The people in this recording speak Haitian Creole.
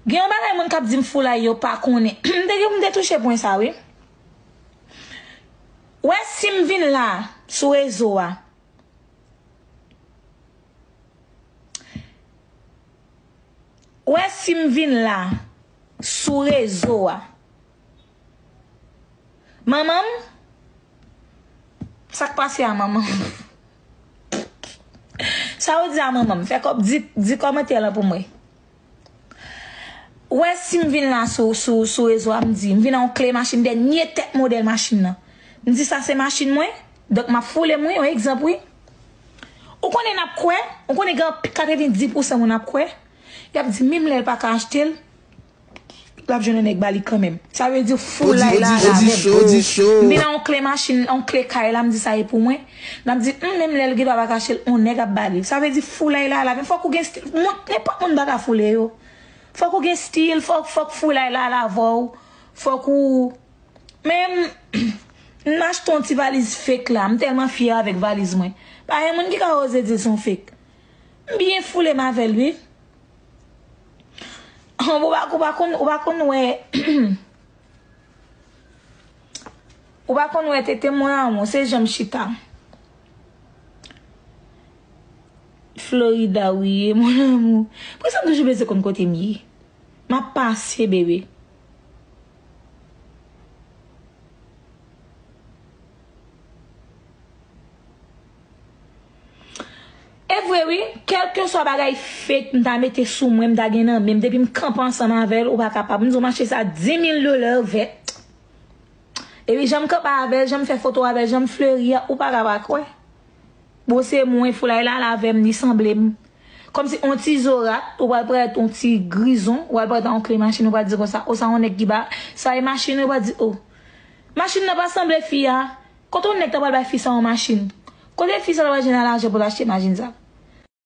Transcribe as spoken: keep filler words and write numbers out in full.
Gen yon bagay moun k ap di m foulay yo pa konnen. M te gen pou m te touche pwen sa, wi. Wè si m vin la sou rezo a. Wè si m vin la sou rezo a. Manman m? Sa k pase a manman m? Sa yo di a manman m? Fè kòb, di, di kòmantè lan pou mwen. Wè si m vin la sou, sou, sou rezo a, m di, m vin a yon kle machin, dènye tèt modèl machin nan. M di sa se machin mwen, donk m ap foule m wi, yon egzanp wi. Ou konnen n ap kwè, ou konnen gen katrevenndis pousan moun ap kwè, y ap di menm lè l pa ka achte l, l ap jwenn yon nèg ba li kanmenm. Sa vle di foulay la la avè m. M vin a yon kle machin, yon kle kay la, m di sa e pou mwen. N ap di, hmm, menm lè l gen dwa pa ka achte l, yon nèg ap ba li. Sa vle di foulay la la avè m. Fòk ou gen stil. Moun, nenpòt moun pa ka foule yo. Fòk ou gen stil, fòk, fòk foulay la la avè w. Fòk ou, men m, m achte yon ti valiz fake la. M tèlman fyè avèk valiz mwen. Pa gen moun ki ka oze di l se yon fake. M byen foule m avè l wi. Ou pa, ou pa konn, ou pa konn wè. Ou pa konn wè tete mon amour, se jan m chita. Florida ou ye, mon amour. Poukisa m toujou bezwen konn kote m ye? M ap pase, bebe. E vre wi, kèlkeswa bagay fake m ta mete sou mwen, m ta gen nan men m, depi m kanpe ansanm avè l, ou pa kapab. M di w mache sa di mil dola vèt. Epi jan m kanpe avè l, jan m fè foto avè l, jan m fleri a, ou pa ka pa kwè. Bon, se mwen, foulay la la avè m, li sanble m. Kòmsi on ti zorat, ou pral parèt on ti grizon, ou pral parèt a on kle machin, ou pral di konsa, o sa on nèg ki ba, sa e machin, ou pral di, o. Machin nan pa sanble fi a. Kote on nèg ta pral bay fi sa on machin? Kote fi sa ta pral jwenn lajan pou l achte machin sa?